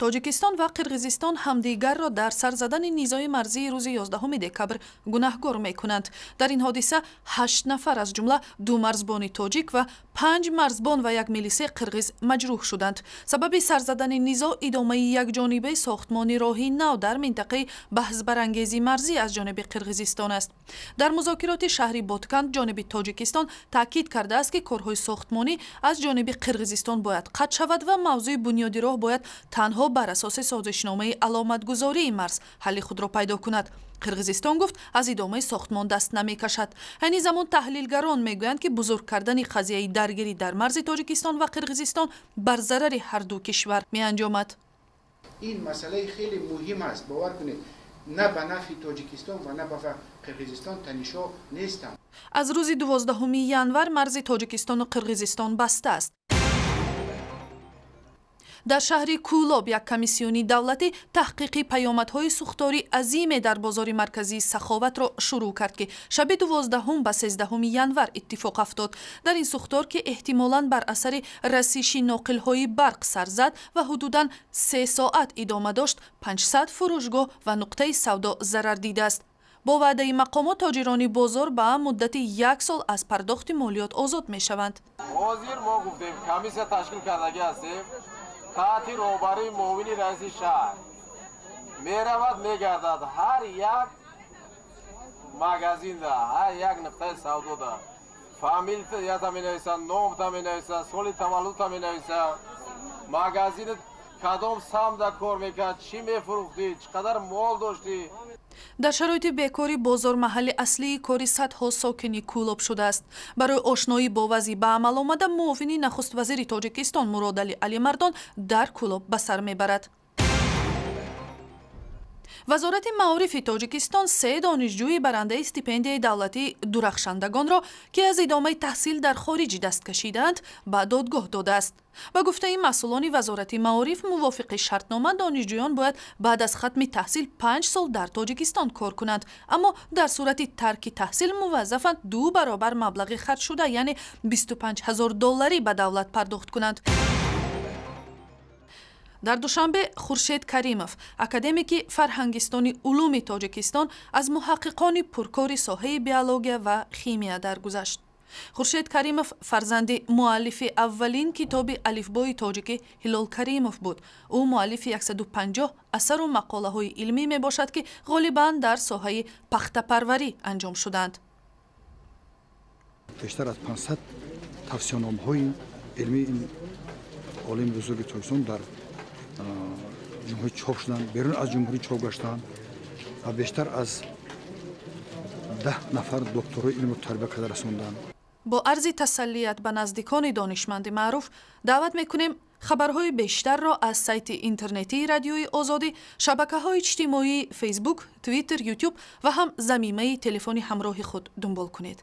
Тоҷикистон ва Қирғизистон ҳамдигарро дар сар задани низои марзии рӯзи 11 декабр гунаҳгор мекунанд. Дар ин ҳодиса ҳашт нафар, аз ҷумла ду марзбони тоҷик ва панҷ марзбон ва як милисаи қирғиз, маҷрӯҳ шуданд. Сабаби сар задани низоъ идомаи якҷонибаи сохтмони роҳи нав дар минтақаи баҳсбарангези марзӣ аз ҷониби Қирғизистон аст. Дар музокироти шаҳри Ботканд ҷониби Тоҷикистон таъкид кардааст, ки корҳои сохтмонӣ аз ҷониби Қирғизистон бояд қатъ шавад ва мавзӯи бунёди роҳ бояд танҳо бар асоси созишномаи аломатгузории марз ҳалли худро пайдо кунад. Қирғизистон гуфт, аз идомаи сохтмон даст намекашад. Айни замон таҳлилгарон мегӯянд, ки бузург кардани қазияи даргирӣ дар марзи Тоҷикистон ва Қирғизистон бар зарари ҳарду кишвар меанҷомад. Ин масъалаи хеле муҳим аст. Бовар кунед, на ба нафъи Тоҷикистон ва на ба Қирғизистон танишҳо нестанд. Аз рӯзи 12 январ марзи Тоҷикистону Қирғизистон баста аст. Дар шаҳри Кӯлоб як комиссиони давлатӣ таҳқиқи паёмадҳои сӯхтори азиме дар бозори марказии Саховатро шурӯъ кард, ки шаби 12 ба 13 январ иттифоқ афтод. Дар ин сӯхтор, ки эҳтимолан бар асари расиши ноқилҳои барқ сар зад ва ҳудудан 3 соат идома дошт, 500 фурӯшгоҳ ва нуқтаи савдо зарар дидааст. Бо ваъдаи мақомот, тоҷирони бозор ба муддати як сол аз пардохти молиёт озод мешаванд. Ҳозир мо гуфтем, комиссия ташкил кардагӣ ҳастем таҳти роҳбарии муовини раиси шаҳр. Меравад, мегардад ҳар як магазинда, ҳар як нуқтаи савдода, фамилията менависад, номта менависад, соли таваллудта менависад, магазини кадом самда кор мекард, чӣ мефурӯхтӣ, чӣ қадар мол доштӣ. Дар шароити бекорӣ бозор маҳалли аслии кори садҳо сокини Кӯлоб шудааст. Барои ошноӣ бо вазъи ба амал омада муовини нахуствазири Тоҷикистон Муродалӣ Алимардон дар Кӯлоб ба сар мебарад. Вазорати маорифи Тоҷикистон се донишҷӯи барандаи стипендияи давлатии дурахшандагонро, ки аз идомаи таҳсил дар хориҷ даст кашидаанд, ба додгоҳ додааст. Ба гуфтаи масъулони Вазорати маориф, мувофиқи шартнома донишҷӯён бояд баъд аз хатми таҳсил 5 сол дар Тоҷикистон кор кунанд, аммо дар сурати тарки таҳсил муваззафанд ду баробар маблағи харҷшуда, яъне 25 ҳазор долларӣ ба давлат пардохт кунанд. Дар Душанбе Хуршед Каримов, академики Фарҳангистони улуми Тоҷикистон, аз муҳаққиқони пуркори соҳаи биология ва химия даргузашт. Хуршед Каримов фарзанди муаллифи аввалин китоби алифбои тоҷикӣ Ҳилол Каримов буд. Ӯ муаллифи 150 асару мақолаҳои илмӣ мебошад, ки ғолибан дар соҳаи пахтапарварӣ анҷом шуданд. Бештар аз 500 тавсияномаҳои илмии ин олими бузурги Тоҷикистон дар ҷумҳурӣ чоп шуданд, берун аз ҷумҳурӣ чоп гаштанд ва бештар аз 10 нафар докторҳои илмро тарбия карда расонданд. Бо арзи тасаллият ба наздикони донишманди маъруф, даъват мекунем хабарҳои бештарро аз сайти интернетии Радиои Озодӣ, шабакаҳои иҷтимоии Фейсбук, Твиттер, Ютуб ва ҳам замимаи телефони ҳамроҳи худ дунбол кунед.